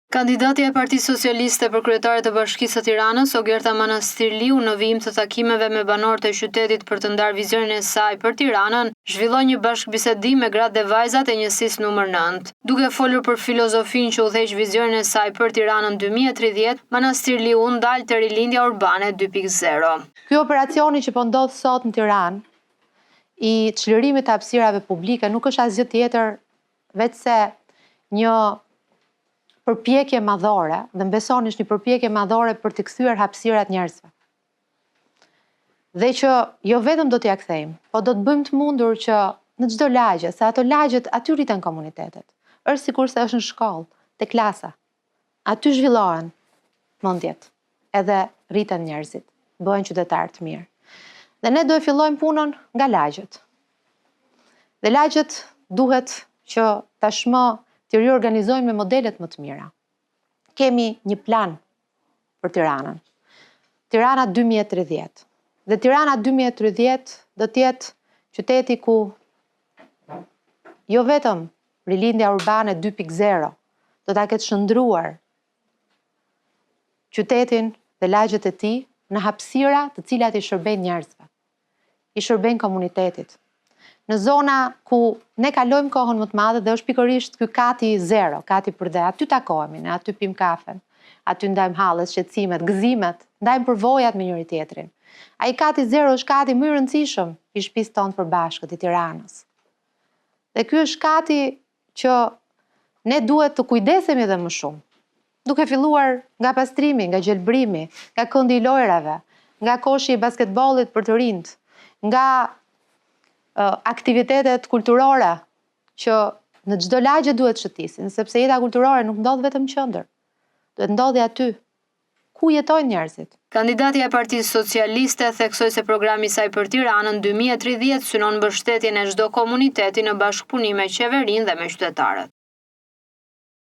Kandidatja e Partisë Socialiste për kryetare të Bashkisë së Tiranës, Ogerta Manastirliu, në vijim të takimeve me banorët e qytetit për të ndarë vizionin e saj për Tiranën, zhvilloi një bashkëbisedim me gratë dhe vajzat e njësisë numër 9. Duke folur për filozofinë që udhëheq vizionin e saj për Tiranën 2030, Manastirliu u ndal te Rilindja Urbane 2.0. Ky operacioni që po ndodh sot në Tiranë i çlirimit të hapësirave publike nuk është asgjë tjetër veçse një përpjekje madhore, dhe më besoni është një përpjekje madhore për t'i kthyer hapësirat njerëzve. Dhe që jo vetëm do t'ia kthejmë, po do të bëjmë të mundur që në çdo lagje, se ato lagjet aty rriten komunitetet. Është sikurse është në shkollë, te klasa. Aty zhvillohen mendjet, edhe rriten njerëzit, bëhen qytetarë të mirë. Dhe ne do e fillojmë punën nga lagjet. Dhe lagjet duhet që tashmë t'i riorganizojmë me modelet më të mira. Kemi një plan për Tiranën. Tirana 2030. Dhe Tirana 2030 do të jetë qyteti ku jo vetëm rilindja urbane 2.0 do ta ketë shndërruar qytetin dhe lagjet e tij në hapësira të cilat i shërbejnë njerëzve. i shërbejnë komunitetit. Në zona ku ne kalojmë kohën më të madhe dhe është pikërisht ky kati zero, kati përdhe, aty takohemi, ne aty pimë kafen, aty ndajmë hallet, shqetësimet, gëzimet, ndajmë përvojat me njëri-tjetrin. Ai kati zero është kati më i rëndësishëm i shtëpisë tonë të përbashkët, i Tiranës. Dhe ky është kati që ne duhet të kujdesemi edhe më shumë. Duke filluar nga pastrimi, nga gjelbrimi, nga këndi i lojrave, nga koshi i basketbollit për të rinjtë, nga aktivitetet kulturore që në çdo lagje duhet shëtisin, sepse jeta kulturore nuk ndodh vetëm në qendër. Duhet ndodhi aty ku jetojnë njerëzit. Kandidatja e Partisë Socialiste theksoi se programi i saj për Tiranën 2030 synon mbështetjen e çdo komuniteti në bashkëpunim me qeverinë dhe me qytetarët.